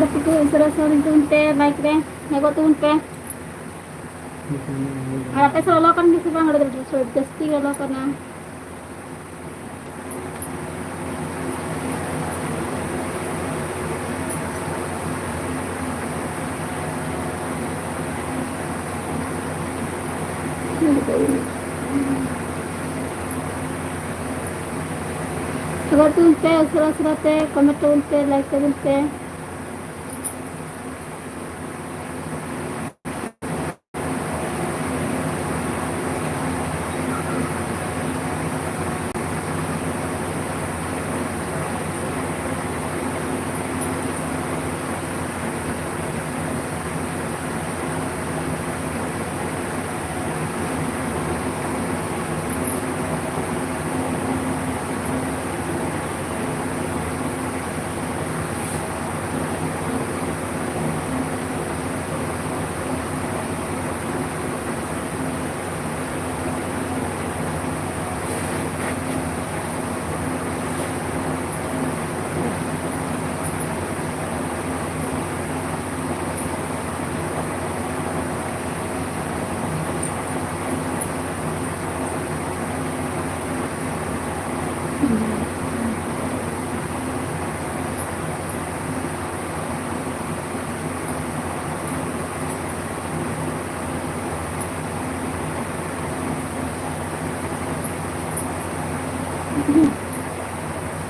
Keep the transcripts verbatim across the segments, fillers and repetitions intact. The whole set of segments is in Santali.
ᱠᱟᱹᱴᱤᱡ ᱠᱚ ᱩᱥᱟᱹᱨᱟ ᱩᱥᱟᱹᱨᱟ ᱛᱟᱵᱚᱱ ᱯᱮ, ᱞᱟᱭᱤᱠ ᱨᱮ ᱦᱮᱡ ᱜᱚᱫ ᱛᱟᱵᱚᱱ ᱯᱮ᱾ ᱟᱨ ᱟᱯᱮ ᱥᱮᱫ ᱞᱚᱞᱚ ᱠᱟᱱ ᱜᱮᱭᱟ ᱥᱮ ᱵᱟᱝ? ᱟᱞᱮ ᱫᱚ ᱡᱟᱹᱥᱛᱤ ᱜᱮ ᱞᱚᱞᱚ ᱠᱟᱱᱟ᱾ ᱥᱚᱵᱚᱨ ᱛᱟᱵᱚᱱ ᱯᱮ, ᱩᱥᱟᱹᱨᱟ ᱩᱥᱟᱹᱨᱟ ᱛᱮ ᱠᱚᱢᱮᱱᱴ ᱛᱟᱵᱚᱱ ᱯᱮ, ᱞᱟᱭᱤᱠ ᱛᱟᱵᱚᱱ ᱯᱮ᱾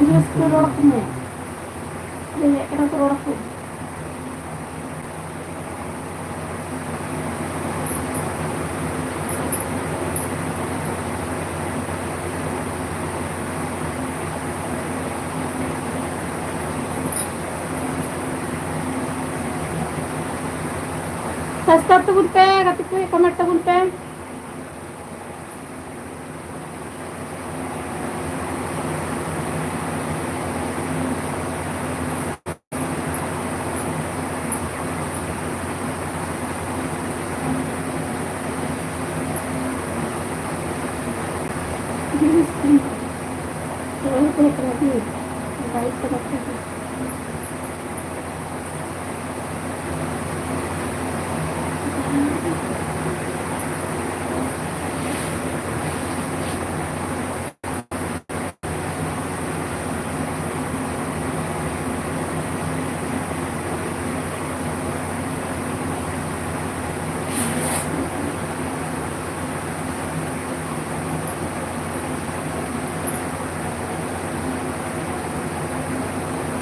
ᱵᱮᱥ ᱠᱚ ᱨᱚᱲ ᱠᱚ ᱢᱮ᱾ ᱞᱟᱹᱭᱮᱫ ᱠᱟᱱᱟ ᱠᱚ ᱨᱚᱲ ᱠᱚ᱾ Subscribe ᱛᱟᱵᱚᱱ ᱯᱮ, ᱜᱟᱛᱮ ᱠᱚ, comment ᱛᱟᱵᱚᱱ ᱯᱮ᱾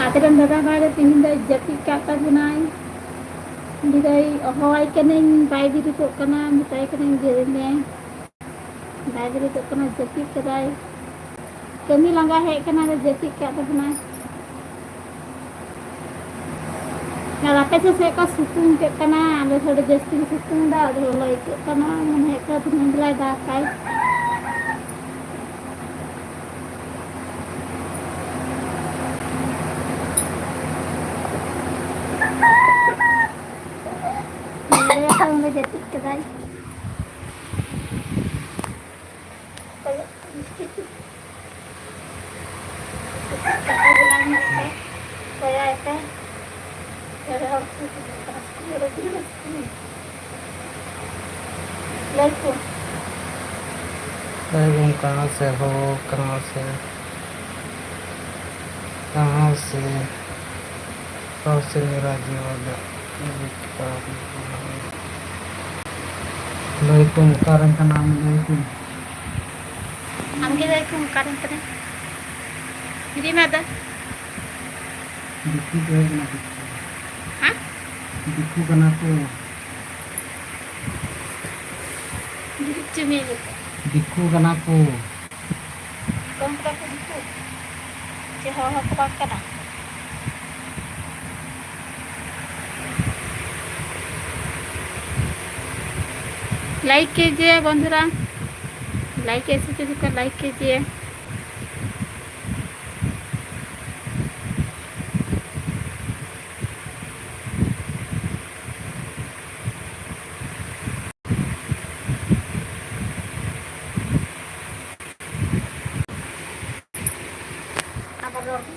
ᱟᱯᱮ ᱨᱮᱱ ᱫᱟᱫᱟ ᱵᱷᱟᱭ ᱫᱚ ᱛᱤᱦᱤᱧ ᱫᱚᱭ ᱡᱟᱹᱯᱤᱫ ᱠᱟᱜ ᱛᱟᱵᱚᱱᱟᱭ᱾ ᱩᱱᱤ ᱫᱚᱭ ᱦᱚᱦᱚᱣᱟᱭ ᱠᱟᱹᱱᱟᱹᱧ, ᱵᱟᱭ ᱵᱮᱨᱮᱫᱚᱜ ᱠᱟᱱᱟ, ᱢᱮᱛᱟᱭ ᱠᱟᱹᱱᱟᱹᱧ ᱵᱮᱨᱮᱫ ᱢᱮ, ᱵᱟᱭ ᱵᱮᱨᱮᱫᱚᱜ ᱠᱟᱱᱟ, ᱡᱟᱹᱯᱤᱫ ᱠᱟᱫᱟᱭ᱾ ᱠᱟᱹᱢᱤ ᱞᱟᱸᱜᱟ ᱦᱮᱡ ᱠᱟᱱᱟ, ᱟᱫᱚ ᱡᱟᱹᱯᱤᱫ ᱠᱟᱜ ᱛᱟᱵᱚᱱᱟᱭ᱾ ᱟᱨ ᱟᱯᱮ ᱥᱮᱫ ᱪᱮᱫ ᱞᱮᱠᱟ ᱥᱤᱛᱩᱝ ᱠᱮᱫ ᱠᱟᱱᱟ? ᱟᱞᱮ ᱥᱮᱫ ᱟᱹᱰᱤ ᱡᱟᱹᱥᱛᱤ ᱜᱮ ᱥᱤᱛᱩᱝ ᱮᱫᱟ, ᱟᱹᱰᱤ ᱞᱚᱞᱚ ᱟᱹᱭᱠᱟᱹᱜ ᱠᱟᱱᱟ, ᱢᱚᱱᱮ ᱦᱩᱭᱩᱜ ᱠᱟᱱᱟ ᱛᱮᱦᱮᱧ ᱫᱚᱭ ᱫᱟᱜᱟᱭ᱾ ᱱᱚᱰᱮ ᱠᱷᱚᱱ ᱫᱚ ᱡᱟᱹᱯᱤᱫ ᱠᱮᱫᱟᱭ᱾ ᱠᱚᱭᱚᱜ ᱠᱟᱜ ᱵᱚᱱᱟᱭ ᱢᱮᱱᱛᱮ, ᱠᱚᱭᱚᱜ ᱮ ᱯᱮ᱾ ᱮᱲᱮ ᱦᱚᱲ ᱠᱚ ᱦᱤᱡᱩᱜ ᱠᱟᱱᱟ, ᱥᱠᱩᱞ ᱨᱮ ᱫᱩᱲᱩᱵ ᱥᱠᱩᱞ᱾ ᱞᱟᱹᱭ ᱠᱚ᱾ अरे तुम कहाँ से हो, कहाँ से, कहाँ से, कब से मेरा जीवन। ᱞᱟᱹᱭ ᱠᱚᱢ, ᱚᱠᱟᱨᱮᱱ ᱠᱟᱱᱟᱢ? ᱞᱟᱹᱭ ᱠᱚᱢ᱾ ᱟᱢᱜᱮ ᱞᱟᱹᱭ ᱠᱚᱢ, ᱚᱠᱟᱨᱮᱱ ᱠᱟᱱᱟᱢ? ᱦᱤᱨᱤ ᱢᱮ ᱟᱫᱚ᱾ ᱫᱤᱠᱩ ᱠᱚ ᱦᱮᱡ ᱮᱱᱟ, ᱫᱤᱠᱩ᱾ ᱦᱮᱸ? ᱫᱤᱠᱩ ᱠᱟᱱᱟ ᱠᱚ᱾ ᱫᱤᱠᱩ ᱠᱟᱱᱟ ᱠᱚ᱾ ᱠᱚᱢ ᱠᱚᱲᱟ ᱠᱚ ᱫᱤᱠᱩ? ᱪᱮ ᱦᱚᱲ ᱦᱚᱸᱠᱚ ᱵᱟᱝ ᱠᱟᱱᱟ? लाइक कीजिए बंधुरा, लाइक ऐसे कीजिए, लाइक कीजिए। ᱟᱵᱟᱨ ᱨᱚᱲ ᱢᱮ᱾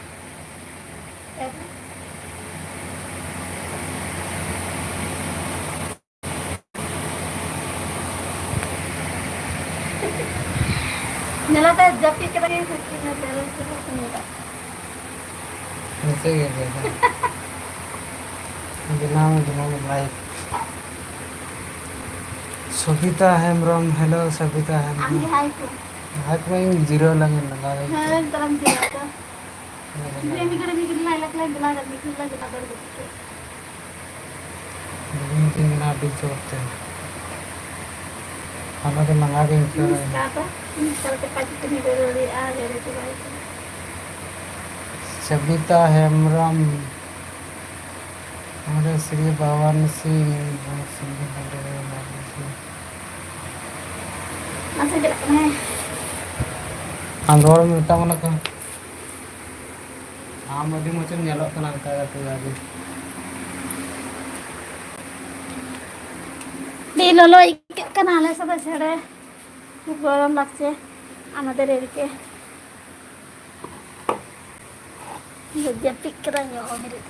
ᱧᱮᱞᱟᱛᱮ ᱡᱟᱹᱯᱤᱫ ᱠᱮᱫᱟ ᱠᱤᱱ, ᱥᱩᱠᱨᱤ ᱢᱮ, ᱛᱮᱨᱮᱞ ᱥᱩᱠᱨᱤ ᱠᱚ ᱧᱮᱞᱟ᱾ ᱱᱟᱥᱮ ᱜᱮ ᱵᱮᱱᱟᱣ᱾ ᱵᱮᱱᱟᱣ ᱢᱮ, ᱵᱮᱱᱟᱣ ᱢᱮ, ᱞᱟᱭᱤᱵᱷ᱾ ᱥᱚᱵᱤᱛᱟ ᱦᱮᱢᱵᱨᱚᱢ, ᱦᱮᱞᱳ, ᱥᱚᱵᱤᱛᱟ ᱦᱮᱢᱵᱨᱚᱢ᱾ ᱟᱢ ᱜᱮ ᱦᱟᱭ ᱠᱚ᱾ ᱦᱟᱭ ᱠᱚ, ᱤᱧ ᱡᱤᱨᱟᱹᱣ ᱞᱟᱝ ᱞᱟᱜᱟᱣ ᱞᱮᱱ ᱦᱮᱸ, ᱜᱮ᱾ ᱛᱟᱞᱟᱝ ᱡᱤᱨᱟᱹᱣ ᱫᱚ᱾ ᱦᱮᱸ, ᱢᱤᱫ ᱜᱷᱟᱹᱲᱤ, ᱢᱤᱫ ᱜᱷᱟᱹᱲᱤ ᱞᱟᱭ ᱞᱟᱠ ᱞᱟᱭ ᱵᱮᱱᱟᱣ ᱠᱟᱛᱮ, ᱢᱤᱫ ᱜᱷᱟᱹᱲᱤ ᱞᱟᱭ ᱵᱮᱱᱟᱣ ᱫᱟᱲᱮ ᱠᱟᱛᱮ᱾ ᱵᱩᱡᱷᱟᱹᱣ ᱛᱤᱧ ᱢᱮᱱᱟᱜᱼᱟ ᱟᱹᱰᱤ ᱡᱳᱨ ᱛᱮ᱾ ᱦᱚᱞᱟ ᱫᱚ ᱞᱟᱸᱜᱟ ᱜᱤᱧ ᱟᱹᱭᱠᱟᱹᱣ ᱮᱫᱟ᱾ ᱤᱧ ᱪᱤᱠᱟ ᱠᱟᱛᱮ ᱯᱟᱸᱪ ᱴᱤ ᱧᱤᱫᱟᱹ ᱫᱚ ᱟᱹᱣᱨᱤᱭᱟᱜᱼᱟ, ᱡᱚᱨᱮ ᱪᱟᱵᱟᱭ ᱠᱟᱱᱟ᱾ ᱥᱚᱵᱤᱛᱟ ᱦᱮᱢᱵᱨᱚᱢ, ᱚᱸᱰᱮ ᱥᱨᱤ ᱵᱷᱟᱵᱟᱱ ᱥᱤᱝ, ᱥᱨᱤ ᱵᱷᱟᱵᱟᱱ ᱥᱤᱝ᱾ ᱢᱟᱥᱮ ᱪᱟᱞᱟᱜ ᱠᱟᱱᱟ᱾ ᱟᱢ ᱨᱚᱲ ᱢᱮ, ᱢᱮᱛᱟᱢ ᱠᱟᱱᱟ ᱠᱚ᱾ ᱟᱢ ᱟᱹᱰᱤ ᱢᱚᱡᱽ ᱮᱢ ᱧᱮᱞᱚᱜ ᱠᱟᱱᱟ ᱚᱱᱠᱟ ᱠᱟᱛᱮ ᱟᱹᱰᱤ᱾ ᱟᱹᱰᱤ ᱞᱚᱞᱚ ᱟᱹᱭᱠᱟᱹᱜ ᱠᱟᱱᱟ ᱟᱞᱮ ᱥᱮᱫ ᱫᱚ ᱡᱷᱮᱲᱮ᱾ ᱠᱷᱩᱵ ᱜᱚᱨᱚᱢ ᱞᱟᱜᱪᱷᱮ ᱟᱢᱟᱫᱮᱨ ᱮᱨᱤᱠᱮ᱾ ᱡᱟᱹᱯᱤᱫ ᱠᱮᱫᱟ ᱧᱚᱜ ᱵᱮᱨᱮᱫ᱾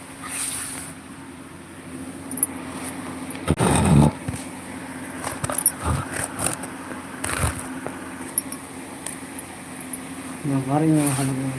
ᱵᱟᱵᱟᱨᱮ ᱧᱟᱢ ᱟᱠᱟᱫᱤᱧᱟ᱾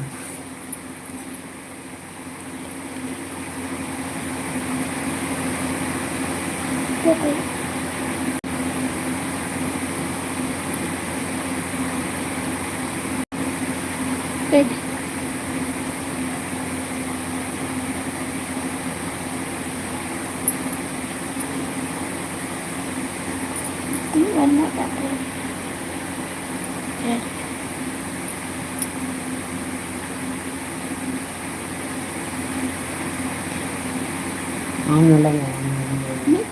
ᱟᱢ ᱱᱚᱰᱮ ᱢᱮ, ᱟᱢ ᱱᱚᱰᱮ ᱢᱮ᱾ ᱦᱩᱸ?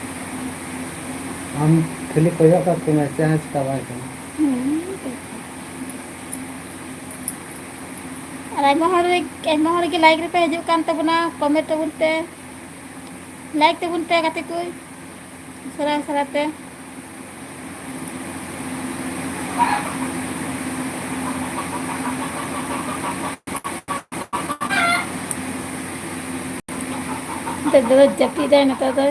ᱟᱢ ᱠᱷᱟᱹᱞᱤ ᱠᱚᱭᱚᱜ ᱠᱟᱜ ᱠᱚᱢᱮ, ᱪᱮᱫ ᱦᱚᱸ ᱪᱤᱠᱟ ᱵᱟᱭ ᱠᱟᱱᱟ᱾ ᱦᱩᱸ᱾ ᱟᱨ ᱟᱭᱢᱟ ᱦᱚᱲ, ᱟᱭᱢᱟ ᱦᱚᱲ ᱜᱮ ᱞᱟᱭᱤᱠ ᱨᱮᱯᱮ ᱦᱤᱡᱩᱜ ᱠᱟᱱ ᱛᱟᱵᱚᱱᱟ, ᱠᱚᱢᱮᱱᱴ ᱛᱟᱵᱚᱱ ᱯᱮ, ᱞᱟᱭᱤᱠ ᱛᱟᱵᱚᱱ ᱯᱮ ᱜᱟᱛᱮ ᱠᱚ᱾ ᱩᱥᱟᱹᱨᱟ ᱩᱥᱟᱹᱨᱟ ᱛᱮ᱾ ᱫᱟᱹᱫᱩ ᱫᱚ ᱡᱟᱹᱯᱤᱫᱟᱭ ᱱᱤᱛᱚᱜ ᱫᱚ᱾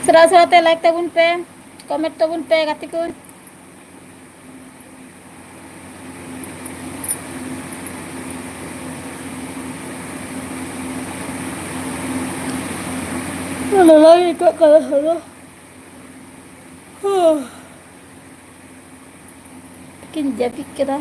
ᱥᱟᱨᱟ ᱥᱟᱨᱟ ᱛᱮ like ᱛᱟᱵᱚᱱ ᱯᱮ, comment ᱛᱟᱵᱚᱱ ᱯᱮ ᱜᱟᱛᱮ ᱠᱚ᱾ ᱞᱟᱞᱟᱭ ᱟᱹᱭᱠᱟᱹᱜ ᱠᱟᱱᱟ ᱥᱟᱞᱟ᱾ ᱠᱤᱱ ᱡᱟᱹᱯᱤᱫ ᱠᱮᱫᱟ᱾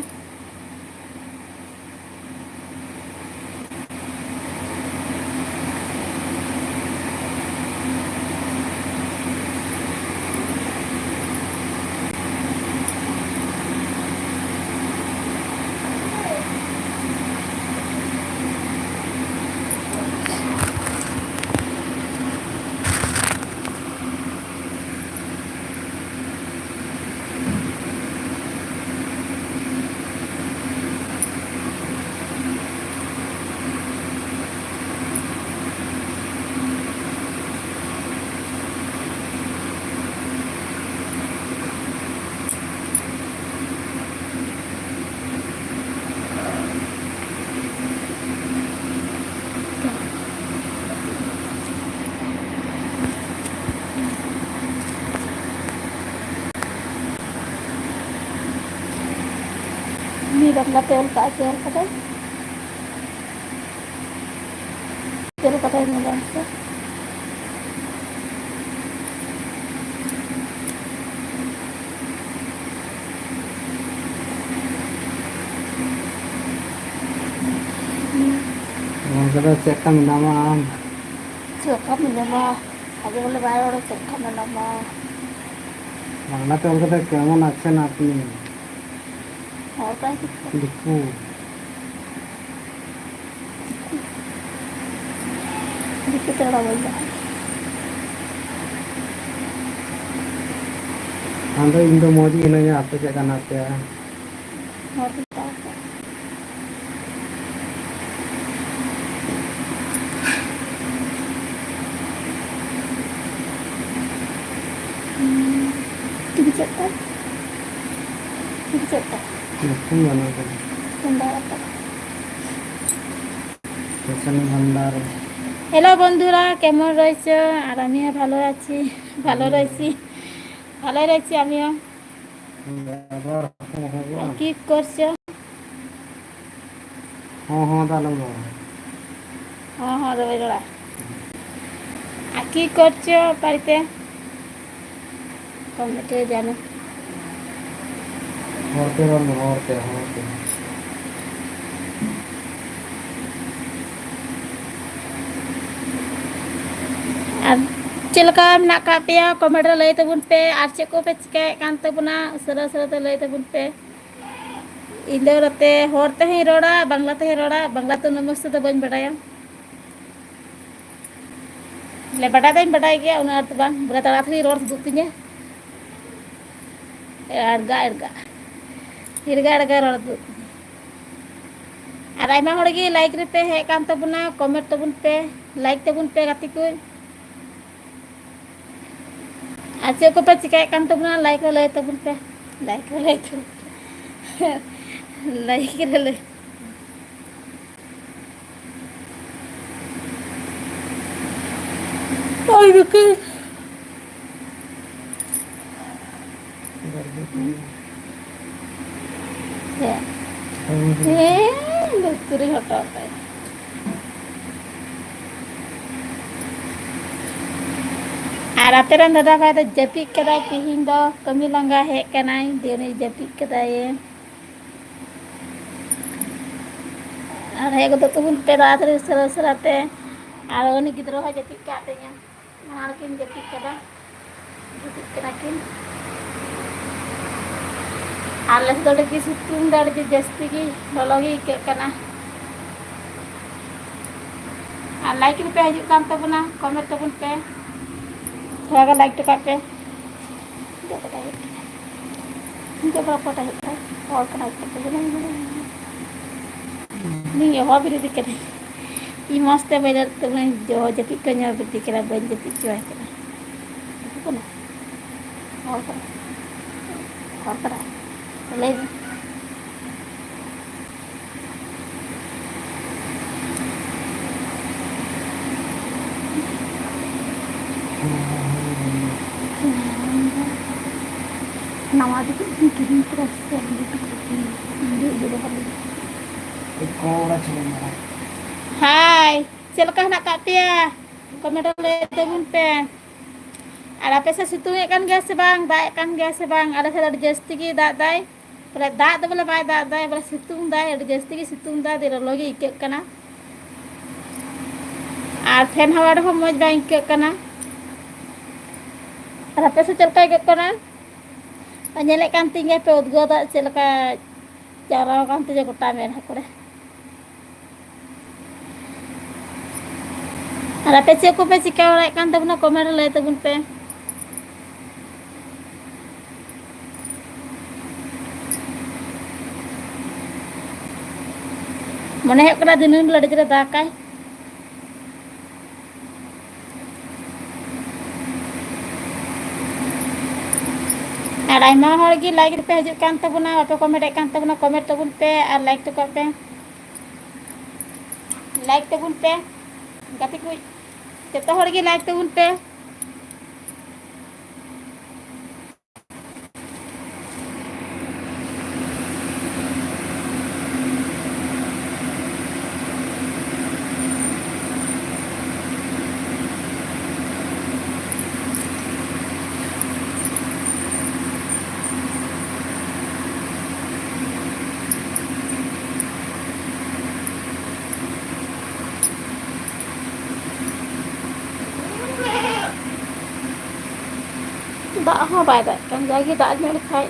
ᱩᱱᱤ ᱵᱟᱝᱞᱟᱛᱮ ᱚᱞ ᱠᱟᱜᱼᱟ, ᱪᱮ ᱚᱞ ᱠᱟᱫᱟᱭ? ᱪᱮᱫ ᱞᱮᱠᱟᱛᱮ ᱧᱮᱞᱟ ᱢᱟᱥᱮ? ᱚᱞ ᱠᱟᱫᱟ, ᱪᱮᱫ ᱞᱮᱠᱟ ᱢᱮᱱᱟᱢᱟ ᱟᱢ? ᱪᱮᱫ ᱞᱮᱠᱟ ᱢᱮᱱᱟᱢᱟ? ᱟᱡᱚ ᱵᱚᱞᱮ ᱵᱟᱭ ᱨᱚᱲᱟ, ᱪᱮᱫ ᱞᱮᱠᱟ ᱢᱮᱱᱟᱢᱟ? ᱵᱟᱝᱞᱟᱛᱮ ᱚᱞ ᱠᱟᱫᱟ, ᱠᱮᱢᱚᱱ ᱟᱪᱷᱮ ᱟᱯᱱᱤ? ᱦᱚᱲ ᱵᱟᱭ ᱫᱤᱠᱩ᱾ ᱫᱤᱠᱩ᱾ ᱫᱤᱠᱩ ᱛᱮ ᱨᱚᱲ ᱵᱟᱹᱧ ᱵᱟᱲᱟᱭᱟ᱾ ᱟᱫᱚ ᱤᱧ ᱫᱚ ᱢᱚᱡᱽ ᱜᱮ ᱦᱤᱱᱟᱹᱧᱟ, ᱟᱯᱮ ᱪᱮᱫ ᱞᱮᱠᱟ ᱦᱮᱱᱟᱜ ᱯᱮᱭᱟ? ᱦᱚᱲ ᱠᱚ ᱢᱮᱛᱟᱣ ᱠᱚᱣᱟ᱾ ᱦᱩᱸ, ᱴᱤᱵᱷᱤ ᱪᱮᱫ ᱛᱟᱭ? ᱴᱤᱵᱷᱤ ᱪᱮᱫ ᱛᱟᱭ? ᱧᱩᱛᱩᱢ ᱵᱟᱹᱱᱩᱜ ᱟᱠᱟᱫᱟ᱾ ᱛᱩᱢᱫᱟᱜ ᱟᱛᱮ᱾ ᱯᱷᱮᱥᱚᱱ ᱵᱷᱟᱱᱰᱟᱨ᱾ হ্যালো বন্ধুরা, কেমন রয়েছে? আর আমিও ভালো আছি, ভালো রয়েছি, ভালো রয়েছি আমিও। হুম, আবার হ্যাঁ, হ্যাঁ, বল। কি করছো? হ্যাঁ, হ্যাঁ, দাঁড়াও, দাঁড়াও। হ্যাঁ, হ্যাঁ, দাঁড়াও, দাঁড়াও। আর কি করছো বাড়িতে? কমেন্টে জানো। ᱦᱚᱲᱛᱮ ᱨᱚᱲ ᱢᱮ, ᱦᱚᱲᱛᱮ, ᱦᱚᱲᱛᱮ᱾ ᱟᱨ ᱪᱮᱫ ᱞᱮᱠᱟ ᱢᱮᱱᱟᱜ ᱟᱠᱟᱫ ᱯᱮᱭᱟ? ᱠᱚᱢᱮᱱᱴ ᱨᱮ ᱞᱟᱹᱭ ᱛᱟᱵᱚᱱ ᱯᱮ᱾ ᱟᱨ ᱪᱮᱫ ᱠᱚᱯᱮ ᱪᱤᱠᱟᱹᱭᱮᱫ ᱠᱟᱱ ᱛᱟᱵᱚᱱᱟ? ᱩᱥᱟᱹᱨᱟ ᱩᱥᱟᱹᱨᱟ ᱛᱮ ᱞᱟᱹᱭ ᱛᱟᱵᱚᱱ ᱯᱮ᱾ ᱤᱧ ᱫᱚ ᱱᱚᱛᱮ ᱦᱚᱲ ᱛᱮᱦᱚᱸᱧ ᱨᱚᱲᱟ, ᱵᱟᱝᱞᱟ ᱛᱮᱦᱚᱸᱧ ᱨᱚᱲᱟ᱾ ᱵᱟᱝᱞᱟ ᱛᱮ ᱩᱱᱟᱹᱜ ᱢᱚᱡᱽ ᱛᱮᱫᱚ ᱵᱟᱹᱧ ᱵᱟᱰᱟᱭᱟ᱾ ᱵᱚᱞᱮ, ᱵᱟᱰᱟᱭ ᱫᱚᱧ ᱵᱟᱰᱟᱭ ᱜᱮᱭᱟ, ᱩᱱᱟᱹᱜ ᱟᱸᱴ ᱫᱚ ᱵᱟᱝ᱾ ᱵᱚᱞᱮ, ᱛᱟᱲᱟᱛᱟᱲᱤ ᱨᱚᱲ ᱛᱩᱫᱩᱜ ᱛᱤᱧᱟᱹ᱾ ᱮᱲᱜᱟ, ᱮᱲᱜᱟ᱾ ᱮᱲᱜᱟ, ᱮᱲᱜᱟ ᱨᱚᱲ ᱛᱩᱫᱩᱜ ᱛᱤᱧᱟᱹ᱾ ᱟᱨ ᱟᱭᱢᱟ ᱦᱚᱲ ᱜᱮ ᱞᱟᱭᱤᱠ ᱨᱮᱯᱮ ᱦᱮᱡ ᱠᱟᱱ ᱛᱟᱵᱚᱱᱟ, ᱠᱚᱢᱮᱱᱴ ᱛᱟᱵᱚᱱ ᱯᱮ, ᱞᱟᱭᱤᱠ ᱛᱟᱵᱚᱱ ᱯᱮ ᱜᱟᱛᱮ ᱠᱚ᱾ ᱟᱨ ᱪᱮᱫ ᱠᱚᱯᱮ ᱪᱤᱠᱟᱹᱭᱮᱫ ᱠᱟᱱ ᱛᱟᱵᱚᱱᱟ? ᱞᱟᱭᱤᱠ ᱨᱮ ᱞᱟᱹᱭ ᱛᱟᱵᱚᱱ ᱯᱮ, ᱞᱟᱭᱤᱠ ᱨᱮ ᱞᱟᱹᱭ ᱛᱟᱵᱚᱱ ᱯᱮ, ᱞᱟᱭᱤᱠ ᱨᱮ ᱞᱟᱹᱭ᱾ ᱳᱭ ᱫᱚᱠᱤ᱾ ᱦᱮᱸ, ᱞᱩᱛᱩᱨᱤᱧ ᱦᱚᱴᱚᱨ ᱛᱟᱭᱟ᱾ ᱟᱨ ᱟᱯᱮ ᱨᱮᱱ ᱫᱟᱫᱟ ᱵᱷᱟᱭ ᱫᱚ ᱡᱟᱹᱯᱤᱫ ᱠᱟᱫᱟᱭ, ᱛᱤᱦᱤᱧ ᱫᱚ ᱠᱟᱹᱢᱤ ᱞᱟᱸᱜᱟ ᱦᱮᱡ ᱠᱟᱱᱟᱭ, ᱫᱤᱭᱮ ᱩᱱᱤ ᱡᱟᱹᱯᱤᱫ ᱠᱟᱫᱟᱭᱮ᱾ ᱟᱨ ᱦᱮᱡ ᱜᱚᱫᱚᱜ ᱛᱟᱵᱚᱱ ᱯᱮ ᱛᱟᱲᱟᱛᱟᱲᱤ ᱩᱥᱟᱹᱨᱟ ᱩᱥᱟᱹᱨᱟ ᱛᱮ᱾ ᱟᱨ ᱩᱱᱤ ᱜᱤᱫᱽᱨᱟᱹ ᱦᱚᱸᱭ ᱡᱟᱹᱯᱤᱫ ᱠᱟᱜ ᱛᱤᱧᱟᱹ᱾ ᱟᱨ ᱠᱤᱱ ᱡᱟᱹᱯᱤᱫ ᱠᱟᱫᱟ, ᱡᱟᱹᱯᱤᱫ ᱠᱟᱱᱟ ᱠᱤᱱ᱾ ᱟᱨ ᱟᱞᱮ ᱥᱮᱫ ᱫᱚ ᱟᱹᱰᱤ ᱜᱮ ᱥᱤᱛᱩᱝ ᱫᱟ, ᱟᱹᱰᱤ ᱡᱟᱹᱥᱛᱤ ᱜᱮ ᱞᱚᱞᱚ ᱜᱮ ᱟᱹᱭᱠᱟᱹᱜ ᱠᱟᱱᱟ᱾ ᱟᱨ ᱞᱟᱭᱤᱠ ᱨᱮᱯᱮ ᱦᱤᱡᱩᱜ ᱠᱟᱱ ᱛᱟᱵᱚᱱᱟ, ᱠᱚᱢᱮᱱᱴ ᱛᱟᱵᱚᱱ ᱯᱮ, ᱛᱷᱚᱲᱟ ᱜᱟᱱ ᱞᱟᱭᱤᱠ ᱦᱚᱴᱚ ᱠᱟᱜ ᱯᱮ᱾ ᱤᱧ ᱫᱚ ᱵᱟᱰᱟᱭ ᱦᱩᱭᱩᱜ ᱠᱟᱱᱟ, ᱤᱧ ᱫᱚ ᱵᱟᱠᱚ ᱵᱟᱰᱟᱭ ᱦᱩᱭᱩᱜ ᱠᱟᱱᱟ, ᱦᱚᱲ ᱠᱟᱱᱟ ᱠᱚ ᱛᱚᱵᱮ ᱱᱟᱝ ᱵᱟᱰᱟᱭᱟ᱾ ᱤᱧ ᱦᱚᱦᱚ ᱵᱤᱨᱤᱫ ᱠᱟᱹᱱᱟᱹᱧ᱾ ᱤᱧ ᱢᱚᱡᱽ ᱛᱮ ᱵᱟᱹᱧ ᱨᱚᱲ ᱛᱮ ᱵᱟᱹᱧ ᱡᱚ-, ᱡᱟᱹᱯᱤᱫ ᱠᱚᱧ ᱦᱚᱦᱚ ᱵᱤᱨᱤᱫ ᱠᱟᱱᱟ, ᱵᱟᱹᱧ ᱡᱟᱹᱯᱤᱫ ᱦᱚᱪᱚᱣᱟᱭ ᱠᱟᱱᱟ᱾ ᱴᱷᱤᱠ ᱠᱟᱱᱟ? ᱦᱚᱲ ᱠᱟᱱᱟ᱾ ᱦᱚᱲ ᱠᱟᱱᱟ᱾ ᱞᱟᱹᱭ ᱢᱮ᱾ ᱱᱟᱣᱟ ᱡᱩᱛᱩᱜ ᱠᱤᱱ ᱠᱤᱨᱤᱧ ᱠᱮᱫᱟ ᱥᱮ ᱪᱮᱫ? ᱦᱟᱭ, ᱪᱮᱫ ᱞᱮᱠᱟ ᱦᱮᱱᱟᱜ ᱠᱟᱜ ᱯᱮᱭᱟ? ᱠᱚᱢᱮᱱᱴ ᱨᱮ ᱞᱟᱹᱭ ᱛᱟᱵᱚᱱ ᱯᱮ᱾ ᱟᱨ ᱟᱯᱮ ᱥᱮᱫ ᱥᱤᱛᱩᱝ ᱮᱫ ᱠᱟᱱ ᱜᱮᱭᱟ ᱥᱮ ᱵᱟᱝ, ᱫᱟᱜ ᱮᱫ ᱠᱟᱱ ᱜᱮᱭᱟ ᱥᱮ ᱵᱟᱝ? ᱟᱞᱮ ᱥᱮᱫ ᱫᱚ ᱟᱹᱰᱤ ᱡᱟᱹᱥᱛᱤ ᱜᱮ ᱫᱟᱜ ᱫᱟᱭ᱾ ᱵᱚᱞᱮ ᱫᱟᱜ ᱫᱚ ᱵᱚᱞᱮ ᱵᱟᱭ ᱫᱟᱜ ᱫᱟᱭ, ᱵᱚᱞᱮ ᱥᱤᱛᱩᱝ ᱫᱟᱭ, ᱟᱹᱰᱤ ᱡᱟᱹᱥᱛᱤ ᱜᱮ ᱥᱤᱛᱩᱝ ᱫᱟᱭ, ᱟᱹᱰᱤ ᱞᱚᱞᱚ ᱜᱮ ᱟᱹᱭᱠᱟᱹᱜ ᱠᱟᱱᱟ᱾ ᱟᱨ ᱯᱷᱮᱱ ᱦᱟᱣᱟ ᱨᱮᱦᱚᱸ ᱢᱚᱡᱽ ᱵᱟᱝ ᱟᱹᱭᱠᱟᱹᱜ ᱠᱟᱱᱟ᱾ ᱟᱨ ᱟᱯᱮ ᱥᱮᱫ ᱪᱮᱫ ᱞᱮᱠᱟ ᱟᱹᱭᱠᱟᱹᱜ ᱠᱟᱱᱟ? ᱟᱨ ᱧᱮᱞᱮᱫ ᱠᱟᱱ ᱛᱤᱧ ᱜᱮᱭᱟ ᱯᱮ ᱩᱫᱽᱜᱟᱹᱣ ᱫᱟᱜ ᱪᱮᱫ ᱞᱮᱠᱟ ᱡᱟᱣᱨᱟ ᱟᱠᱟᱱ ᱛᱤᱧᱟ ᱜᱚᱴᱟ ᱢᱮᱫᱦᱟ ᱠᱚᱨᱮ᱾ ᱟᱨ ᱟᱯᱮ ᱪᱮᱫ ᱠᱚᱯᱮ ᱪᱤᱠᱟᱹ ᱵᱟᱲᱟᱭᱮᱫ ᱠᱟᱱ ᱛᱟᱵᱚᱱᱟ? ᱠᱚᱢᱮᱱᱴ ᱨᱮ ᱞᱟᱹᱭ ᱛᱟᱵᱚᱱ ᱯᱮ᱾ ᱢᱚᱱᱮ ᱦᱩᱭᱩᱜ ᱠᱟᱱᱟ ᱫᱤᱱᱟᱹᱢ ᱵᱮᱞᱟ ᱟᱹᱰᱤ ᱡᱳᱨᱮ ᱫᱟᱜᱟᱭ᱾ ᱟᱨ ᱟᱭᱢᱟ ᱦᱚᱲ ᱜᱮ ᱞᱟᱭᱤᱠ ᱨᱮᱯᱮ ᱦᱤᱡᱩᱜ ᱠᱟᱱ ᱛᱟᱵᱚᱱᱟ, ᱵᱟᱯᱮ ᱠᱚᱢᱮᱱᱴ ᱮᱫ ᱠᱟᱱ ᱛᱟᱵᱚᱱᱟ᱾ ᱠᱚᱢᱮᱱᱴ ᱛᱟᱵᱚᱱ ᱯᱮ ᱟᱨ ᱞᱟᱭᱤᱠ ᱦᱚᱴᱚ ᱠᱟᱜ ᱯᱮ᱾ ᱞᱟᱭᱤᱠ ᱛᱟᱵᱚᱱ ᱯᱮ ᱜᱟᱛᱮ ᱠᱚ, ᱡᱚᱛᱚ ᱦᱚᱲ ᱜᱮ ᱞᱟᱭᱤᱠ ᱛᱟᱵᱚᱱ ᱯᱮ᱾ ᱫᱟᱜ ᱦᱚᱸ ᱵᱟᱭ ᱫᱟᱜ ᱠᱟᱱ, ᱡᱟᱜᱮ ᱫᱟᱜ ᱧᱚᱜ ᱞᱮᱠᱷᱟᱡ᱾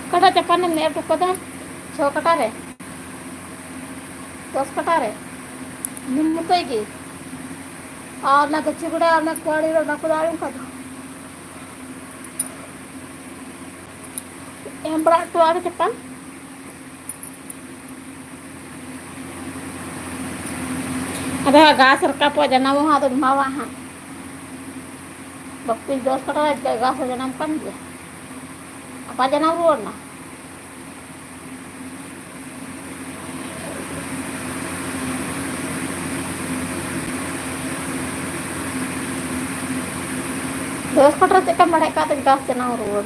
ᱚᱠᱟᱴᱟᱜ ᱪᱟᱯᱟᱱᱮᱢ ᱮᱨ ᱦᱚᱴᱚ ᱠᱟᱫᱟ? ᱪᱷᱚ ᱠᱟᱴᱟ ᱨᱮ? ᱫᱚᱥ ᱠᱟᱴᱟ ᱨᱮ? ᱧᱩᱢ ᱢᱚᱛᱚᱡ ᱜᱮ? ᱟᱨ ᱚᱱᱟ ᱜᱟᱹᱪᱷᱤ ᱜᱚᱰᱟ, ᱚᱱᱟ ᱠᱩᱲᱟᱹᱲᱤ ᱨᱮ, ᱚᱱᱟ ᱠᱚᱫᱚ ᱟᱨ ᱚᱱᱠᱟ ᱫᱚ ᱮᱢ ᱵᱟᱲᱟ ᱦᱚᱴᱚᱣᱟᱜ ᱨᱮ ᱪᱟᱯᱟᱱ᱾ ᱟᱫᱚ ᱦᱟᱸᱜ ᱜᱷᱟᱥ ᱨᱟᱠᱟᱵᱚᱜᱼᱟ, ᱡᱟᱱᱟᱢᱚᱜ ᱦᱟᱸᱜ, ᱟᱫᱚ ᱮᱢᱟᱣᱟᱜ ᱦᱟᱸᱜ᱾ ᱵᱟᱠᱚ ᱫᱚᱥ ᱠᱟᱴᱟ ᱨᱮ ᱜᱷᱟᱥ ᱦᱚᱸ ᱡᱟᱱᱟᱢ ᱠᱟᱱ ᱜᱮᱭᱟ᱾ ᱟᱯᱟ ᱡᱟᱱᱟᱢ ᱨᱩᱣᱟᱹᱲ ᱮᱱᱟ᱾ ᱫᱚᱥ ᱠᱚᱴᱟ ᱨᱮ ᱪᱮᱫ ᱞᱮᱠᱟᱢ ᱵᱟᱲᱟᱭ ᱠᱟᱜ ᱛᱮ ᱜᱷᱟᱥ ᱡᱟᱱᱟᱢ ᱨᱩᱣᱟᱹᱲ᱾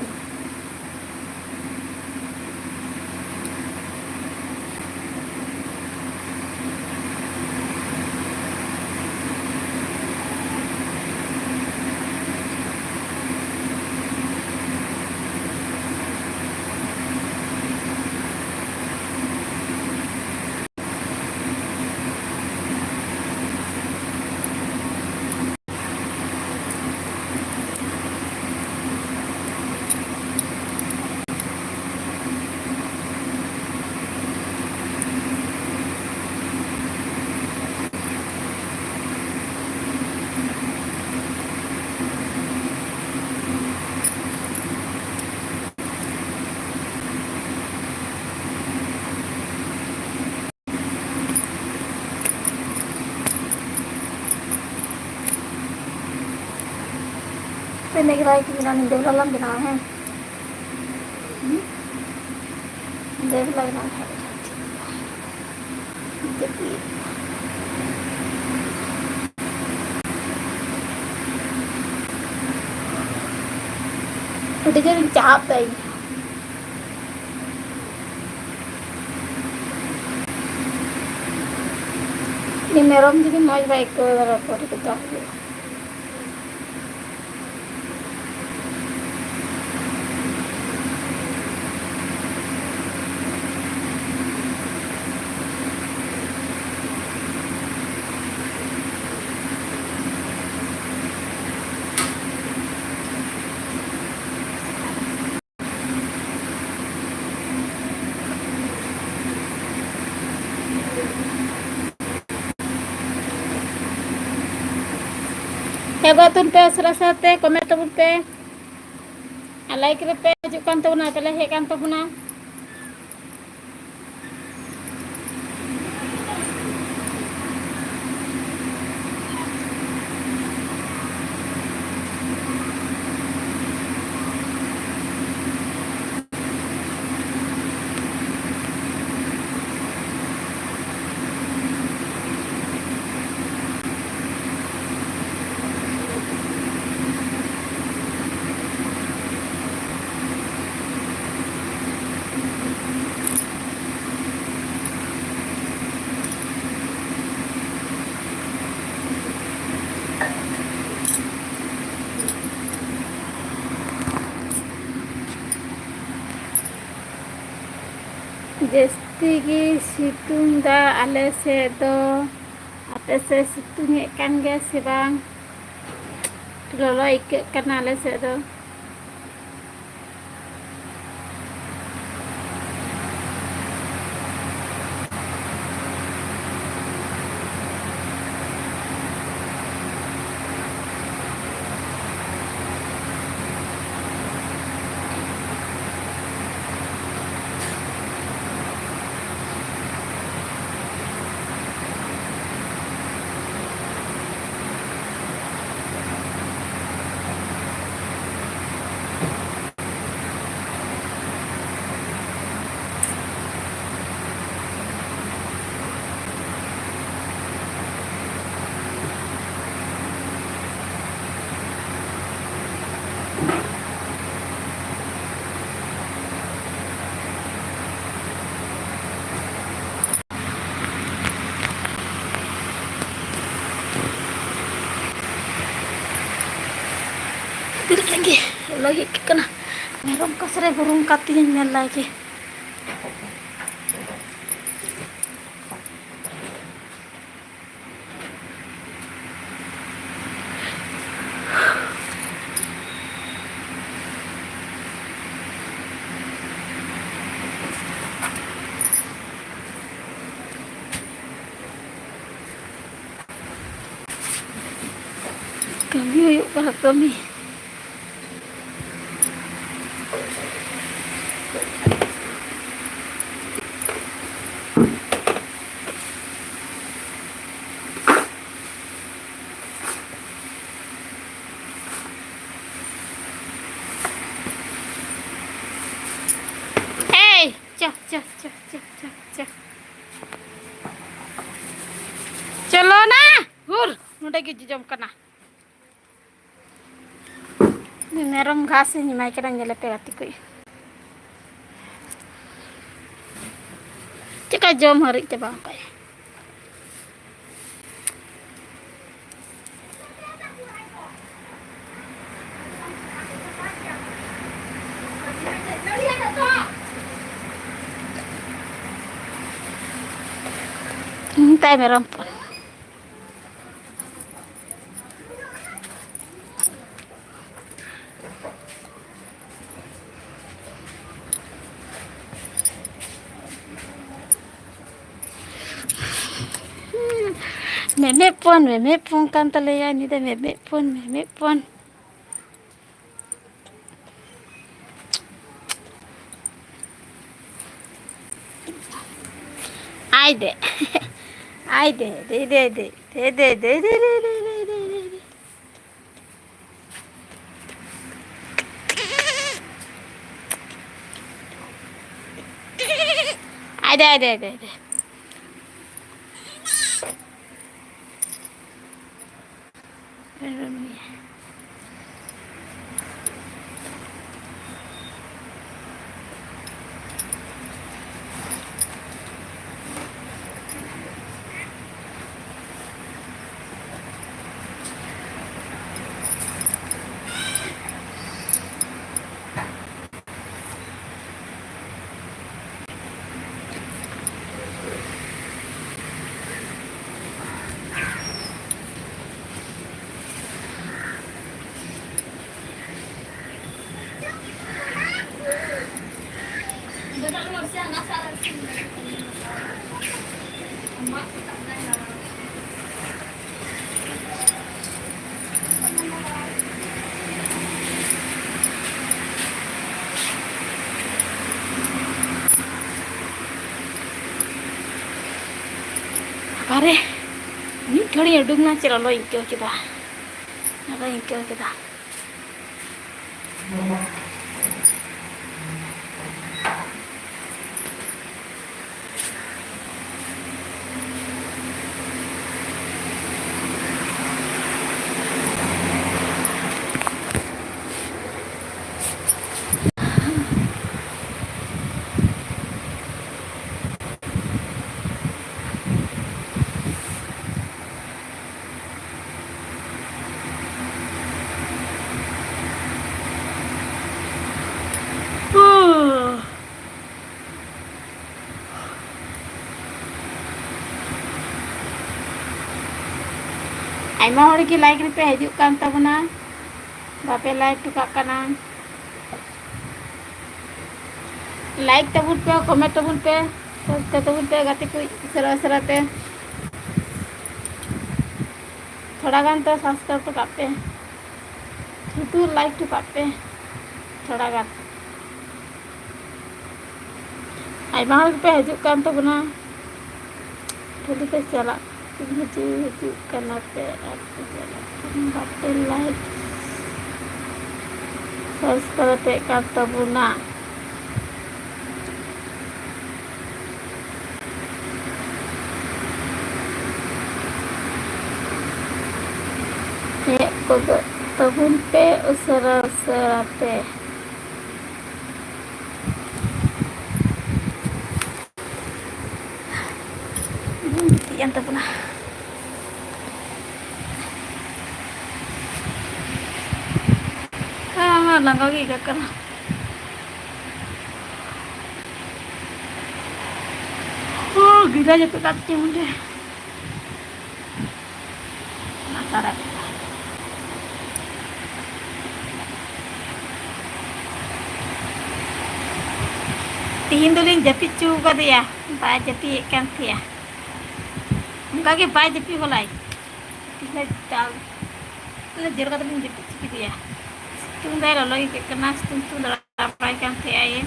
ᱯᱮᱱᱮ ᱜᱮᱞᱟᱭ ᱠᱤ ᱵᱮᱱᱟᱣ, ᱧᱤᱫᱟᱹ ᱵᱮᱞᱟ ᱞᱟᱝ ᱵᱮᱱᱟᱣᱟ, ᱦᱮᱸ? ᱦᱩᱸ? ᱧᱤᱫᱟᱹ ᱵᱮᱞᱟ ᱵᱮᱱᱟᱣ ᱠᱷᱟᱡ ᱡᱟᱹᱯᱤᱫ᱾ ᱟᱹᱰᱤ ᱡᱳᱨᱤᱧ ᱪᱟᱦᱟᱵ ᱫᱟ ᱤᱧ᱾ ᱩᱱᱤ ᱢᱮᱨᱚᱢ ᱡᱩᱫᱤ ᱢᱚᱡᱽ ᱵᱟᱭ ᱟᱹᱭᱠᱟᱹᱣ ᱫᱟ, ᱯᱚᱨᱮ ᱛᱮ ᱪᱟᱥ ᱦᱩᱭᱩᱜᱼᱟ᱾ ᱦᱮᱡ ᱜᱚᱫ ᱛᱟᱵᱚᱱ ᱯᱮ ᱩᱥᱟᱹᱨᱟ ᱩᱥᱟᱹᱨᱟ ᱛᱮ, comment ᱛᱟᱵᱚᱱ ᱯᱮ᱾ ᱟᱨ like ᱨᱮᱯᱮ ᱦᱤᱡᱩᱜ ᱠᱟᱱ ᱛᱟᱵᱚᱱᱟ, ᱟᱯᱮ ᱞᱮ ᱦᱮᱡ ᱠᱟᱱ ᱛᱟᱵᱚᱱᱟ᱾ ᱡᱟᱹᱥᱛᱤ ᱜᱮ ᱥᱤᱛᱩᱝ ᱫᱟ ᱟᱞᱮ ᱥᱮᱫ ᱫᱚ᱾ ᱟᱯᱮ ᱥᱮᱫ ᱥᱤᱛᱩᱝ ᱮᱫ ᱠᱟᱱ ᱜᱮᱭᱟ ᱥᱮ ᱵᱟᱝ? ᱞᱚᱞᱚ ᱟᱹᱭᱠᱟᱹᱜ ᱠᱟᱱᱟ ᱟᱞᱮ ᱥᱮᱫ ᱫᱚ᱾ ᱛᱤᱱᱟᱹᱜ ᱜᱮ ᱞᱚᱞᱚ ᱟᱹᱭᱠᱟᱹᱜ ᱠᱟᱱᱟ᱾ ᱢᱮᱨᱚᱢ ᱠᱚ ᱥᱟᱨᱮ ᱵᱩᱨᱩᱢ ᱠᱟᱛᱤᱧ ᱧᱮᱞ ᱞᱟᱭ ᱜᱮ᱾ ᱠᱟᱹᱢᱤ ᱦᱩᱭᱩᱜ ᱠᱟᱱᱟ, ᱠᱟᱹᱢᱤ᱾ ᱮᱭ, ᱪᱚ, ᱪᱚ, ᱪᱚ, ᱪᱚ, ᱪᱚ, ᱪᱚ᱾ ᱪᱚᱞᱚ ᱱᱟ, ᱦᱩᱨ, ᱱᱚᱰᱮ ᱜᱮ ᱡᱚᱡᱚᱢ ᱠᱟᱱᱟ᱾ ᱩᱱᱤ ᱢᱮᱨᱚᱢ ᱜᱷᱟᱥ ᱤᱧ ᱮᱢᱟᱭ ᱠᱟᱱᱟ, ᱧᱮᱞᱮᱯᱮ ᱜᱟᱛᱮ ᱠᱚ᱾ ᱪᱮᱫᱠᱟ ᱡᱚᱢ ᱦᱟᱹᱨᱤᱡ ᱪᱟᱵᱟ ᱟᱠᱟᱫ᱾ ᱦᱩᱸ, ᱛᱟᱭ ᱢᱮᱨᱚᱢ ᱦᱚᱯᱚᱱ᱾ ᱢᱮᱢᱮ ᱦᱚᱯᱚᱱ, ᱢᱮᱢᱮ ᱦᱚᱯᱚᱱ ᱠᱟᱱ ᱛᱟᱞᱮᱭᱟ ᱩᱱᱤ ᱫᱚ, ᱢᱮᱢᱮ ᱦᱚᱯᱚᱱ, ᱢᱮᱢᱮ ᱦᱚᱯᱚᱱ᱾ ᱟᱭ ᱫᱮ᱾ ᱟᱭ ᱫᱮ, ᱫᱮ, ᱫᱮ, ᱫᱮ᱾ ᱟᱭ ᱫᱮ, ᱟᱭ ᱫᱮ, ᱟᱭ ᱫᱮ, ᱟᱭ ᱫᱮ᱾ ᱵᱟᱵᱟᱨᱮ, ᱢᱤᱫ ᱜᱷᱟᱹᱲᱤᱡ ᱩᱰᱩᱠ ᱱᱟ, ᱪᱮᱫ ᱞᱚᱞᱚᱧ ᱟᱹᱭᱠᱟᱹᱣ ᱠᱮᱫᱟ, ᱞᱚᱞᱚᱧ ᱟᱹᱭᱠᱟᱹᱣ ᱠᱮᱫᱟ᱾ ᱟᱭᱢᱟ ᱦᱚᱲ ᱜᱮ ᱞᱟᱭᱤᱠ ᱨᱮᱯᱮ ᱦᱤᱡᱩᱜ ᱠᱟᱱ ᱛᱟᱵᱚᱱᱟ, ᱵᱟᱯᱮ ᱞᱟᱭᱤᱠ ᱦᱚᱴᱚ ᱠᱟᱜ ᱠᱟᱱᱟ᱾ ᱞᱟᱭᱤᱠ ᱛᱟᱵᱚᱱ ᱯᱮ, ᱠᱚᱢᱮᱱᱴ ᱛᱟᱵᱚᱱ ᱯᱮ, ᱥᱮᱭᱟᱨ ᱛᱟᱵᱚᱱ ᱯᱮ ᱜᱟᱛᱮ ᱠᱚ ᱩᱥᱟᱹᱨᱟ ᱩᱥᱟᱹᱨᱟ ᱛᱮ᱾ ᱛᱷᱚᱲᱟ ᱜᱟᱱ ᱛᱚ ᱥᱟᱵᱥᱠᱨᱟᱭᱤᱵ ᱦᱚᱴᱚ ᱠᱟᱜ ᱯᱮ, ᱥᱩᱫᱷᱩ ᱞᱟᱭᱤᱠ ᱦᱚᱴᱚ ᱠᱟᱜ ᱯᱮ ᱛᱷᱚᱲᱟ ᱜᱟᱱ᱾ ᱟᱭᱢᱟ ᱦᱚᱲ ᱜᱮᱯᱮ ᱦᱤᱡᱩᱜ ᱠᱟᱱ ᱛᱟᱵᱚᱱᱟ, ᱠᱷᱟᱹᱞᱤ ᱯᱮ ᱪᱟᱞᱟᱜ ᱦᱤᱡᱩᱜ, ᱦᱤᱡᱩᱜ ᱠᱟᱱᱟ ᱯᱮ ᱟᱨ ᱯᱮ ᱪᱟᱞᱟᱜ ᱠᱟᱱᱟ, ᱵᱟᱯᱮ ᱞᱟᱭᱤᱠ ᱥᱟᱵᱥᱠᱨᱟᱭᱤᱵ ᱠᱟᱱ ᱛᱟᱵᱚᱱᱟ᱾ ᱦᱮᱡ ᱜᱚᱫᱚᱜ ᱛᱟᱵᱚᱱ ᱯᱮ ᱩᱥᱟᱹᱨᱟ ᱩᱥᱟᱹᱨᱟ ᱛᱮ᱾ ᱤᱧ ᱜᱤᱛᱤᱡ ᱮᱱ ᱛᱟᱵᱚᱱᱟ᱾ ᱦᱮᱸ, ᱦᱮᱸ, ᱞᱟᱸᱜᱟ ᱜᱮ ᱟᱹᱭᱠᱟᱹᱜ ᱠᱟᱱᱟ᱾ ᱦᱚᱸ, ᱜᱤᱫᱽᱨᱟᱹ ᱡᱟᱹᱯᱤᱫ ᱠᱟᱜ ᱛᱤᱧ ᱚᱸᱰᱮ᱾ ᱞᱟᱛᱟᱨ ᱨᱮ᱾ ᱛᱤᱦᱤᱧ ᱫᱚᱞᱤᱧ ᱡᱟᱹᱯᱤᱫ ᱦᱚᱪᱚ ᱠᱟᱫᱮᱭᱟ, ᱵᱟᱭ ᱡᱟᱹᱯᱤᱫ ᱮᱫ ᱠᱟᱱ ᱛᱟᱦᱮᱸᱜᱼᱟ᱾ ᱚᱱᱠᱟ ᱜᱮ ᱵᱟᱭ ᱡᱟᱹᱯᱤᱫ ᱦᱚᱞᱟᱭ᱾ ᱛᱤᱦᱤᱧ ᱫᱚ ᱫᱟᱞ-, ᱛᱤᱦᱤᱧ ᱫᱚ ᱡᱳᱨ ᱠᱟᱛᱮ ᱞᱤᱧ ᱡᱟᱹᱯᱤᱫ ᱦᱚᱪᱚ ᱠᱮᱫᱮᱭᱟ᱾ ᱥᱤᱛᱩᱝ ᱫᱟᱭ, ᱞᱚᱞᱚ ᱟᱹᱭᱠᱟᱹᱜ ᱠᱟᱱᱟ, ᱥᱤᱛᱩᱝ ᱥᱤᱛᱩᱝ ᱫᱟᱬᱟ ᱵᱟᱲᱟᱭ ᱠᱟᱱ ᱛᱟᱦᱮᱸᱜᱼᱟᱭ᱾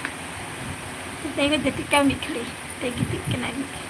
ᱛᱮᱦᱮᱧ ᱫᱚ ᱡᱟᱹᱯᱤᱫ ᱠᱟᱜ ᱢᱤᱫ ᱜᱷᱟᱹᱲᱤ, ᱛᱮ ᱜᱤᱛᱤᱡ ᱠᱟᱱᱟᱭ ᱢᱤᱫ ᱜᱷᱟᱹᱲᱤ᱾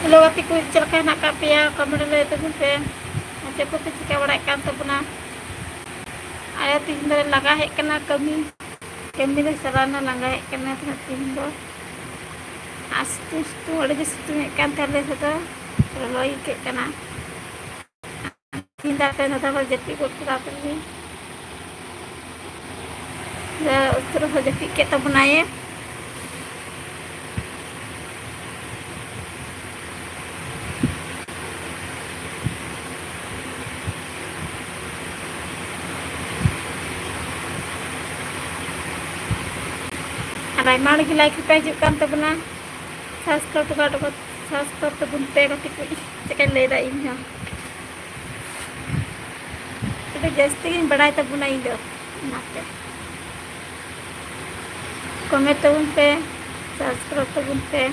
ᱦᱮᱞᱳ ᱜᱟᱛᱮ ᱠᱚ, ᱪᱮᱫ ᱞᱮᱠᱟ ᱦᱮᱱᱟᱜ ᱟᱠᱟᱫ ᱯᱮᱭᱟ? ᱠᱚᱢᱮᱱᱴ ᱨᱮ ᱞᱟᱹᱭ ᱛᱟᱵᱚᱱ ᱯᱮ᱾ ᱟᱨ ᱪᱮᱫ ᱠᱚᱯᱮ ᱪᱤᱠᱟᱹ ᱵᱟᱲᱟᱭᱮᱫ ᱠᱟᱱ ᱛᱟᱵᱚᱱᱟ? ᱟᱞᱮ ᱛᱮᱦᱮᱧ ᱫᱚ ᱞᱟᱸᱜᱟ ᱦᱮᱡ ᱠᱟᱱᱟ ᱠᱟᱹᱢᱤ᱾ ᱠᱟᱹᱢᱤ ᱨᱮ ᱪᱟᱞᱟᱣ ᱮᱱᱟ, ᱞᱟᱸᱜᱟ ᱦᱮᱡ ᱠᱟᱱᱟ ᱛᱤᱦᱤᱧ ᱫᱚ᱾ ᱟᱨ ᱥᱤᱛᱩᱝ, ᱥᱤᱛᱩᱝ, ᱟᱹᱰᱤ ᱡᱳᱨ ᱥᱤᱛᱩᱝ ᱮᱫ ᱠᱟᱱ ᱛᱟᱦᱮᱸ ᱟᱞᱮ ᱥᱮᱫ ᱫᱚ᱾ ᱞᱚᱞᱚ ᱜᱮ ᱟᱹᱭᱠᱟᱹᱜ ᱠᱟᱱᱟ᱾ ᱛᱤᱦᱤᱧ ᱫᱚ ᱟᱯᱮ ᱫᱟᱫᱟ ᱦᱚᱸ ᱡᱟᱹᱯᱤᱫ ᱜᱚᱫ ᱠᱮᱫᱟ ᱛᱟᱦᱞᱮ᱾ ᱫᱚ ᱩᱥᱟᱹᱨᱟ ᱦᱚᱸ ᱡᱟᱹᱯᱤᱫ ᱠᱮᱫ ᱛᱟᱵᱚᱱᱟᱭᱮ᱾ ᱟᱨ ᱟᱭᱢᱟ ᱦᱚᱲ ᱜᱮ ᱞᱟᱭᱤᱠ ᱯᱮ ᱦᱤᱡᱩᱜ ᱠᱟᱱ ᱛᱟᱵᱚᱱᱟ᱾ ᱥᱟᱵᱥᱠᱨᱟᱭᱤᱵ ᱦᱚᱴᱚ ᱠᱟᱜ, ᱥᱟᱵᱥᱠᱨᱟᱭᱤᱵ ᱛᱟᱵᱚᱱ ᱯᱮ ᱜᱟᱛᱮ ᱠᱚ᱾ ᱪᱮᱫ ᱠᱟᱧ ᱞᱟᱹᱭᱫᱟ ᱤᱧ ᱦᱚᱸ᱾ ᱟᱹᱰᱤ ᱡᱟᱹᱥᱛᱤ ᱜᱤᱧ ᱵᱟᱲᱟᱭ ᱛᱟᱵᱚᱱᱟ ᱤᱧ ᱫᱚ, ᱚᱱᱟᱛᱮ᱾ ᱠᱚᱢᱮᱱᱴ ᱛᱟᱵᱚᱱ ᱯᱮ, ᱥᱟᱵᱥᱠᱨᱟᱭᱤᱵ ᱛᱟᱵᱚᱱ ᱯᱮ᱾